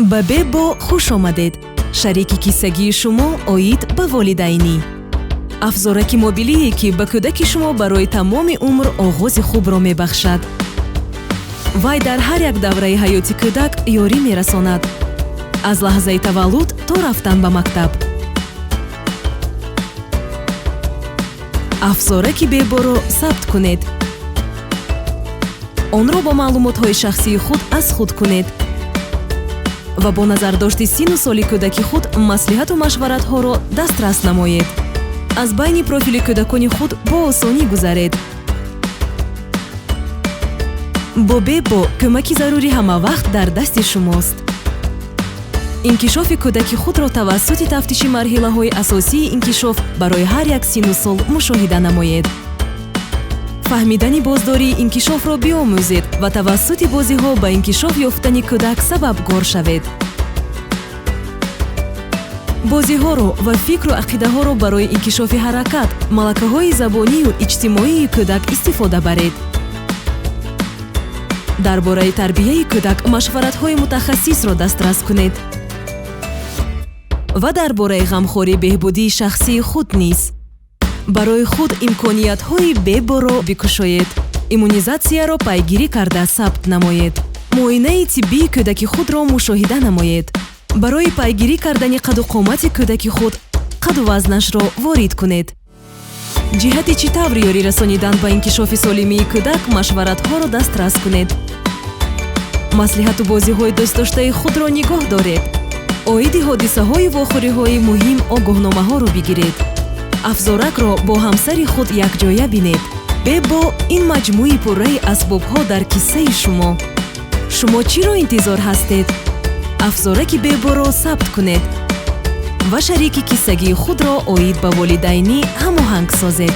Ба Бебо хуш омадед. Шарики киссагии шумо оид ба волидайнӣ. Афзораки мобилие, ки ба кӯдаки шумо барои тамоми умр оғози хубро мебахшад. Вай дар ҳар як давраи ҳаёти кӯдак ёрӣ мерасонад. Аз лаҳзаи таваллуд то рафтан ба мактаб. Афзораки Беборо сабт кунед. Онро бо маълумотҳои шахсии худ аз худ кунед ва бо назардошти синну соли кӯдаки худ маслиҳату машваратҳоро дастрас намоед. Аз байни профили кӯдакони худ бо осонӣ гузаред. Бо Бебо кӯмаки зарурӣ ҳамавақт дар дасти шумост. Инкишофи кӯдаки худро тавассути тафтиши марҳилаҳои асосии инкишоф барои ҳар як синну сол мушоҳида намоед. Фаҳмидани боздории инкишофро биомӯзед ва тавассути бозиҳо ба инкишоф ёфтани кӯдак сабабгор шавед. Бозиҳоро ва фикру ақидаҳоро барои инкишофи ҳаракат, малакаҳои забонию иҷтимоии кӯдак истифода баред. Дар бораи тарбияи кӯдак машваратҳои мутахассисро дастрас кунед ва дар бораи ғамхории беҳбудии шахсии худ низ. Барои худ имкониятҳои Беборо бикушоед. Иммунизатсияро пайгирӣ карда сабт намоед. Муоинаи тиббии кӯдаки худро мушоҳида намоед. Барои пайгирӣ кардани қаду қомати кӯдаки худ қаду вазнашро ворид кунед. Ҷиҳати чӣ тавр ёрӣ расонидан ба инкишофи солимии кӯдак машваратҳоро дастрас кунед. Маслиҳату бозиҳои дӯстдоштаи худро нигоҳ доред. Оиди ҳодисаҳои вохӯриҳои муҳим огоҳномаҳоро бигиред. Афзоракро бо ҳамсари худ якҷоя бинед. Бебо ин маҷмӯи пурраи асбобҳо дар киссаи шумо. Шумо чиро интизор ҳастед? Афзораки Беборо сабт кунед ва шарики киссагии худро оид ба волидайнӣ ҳамоҳанг созед.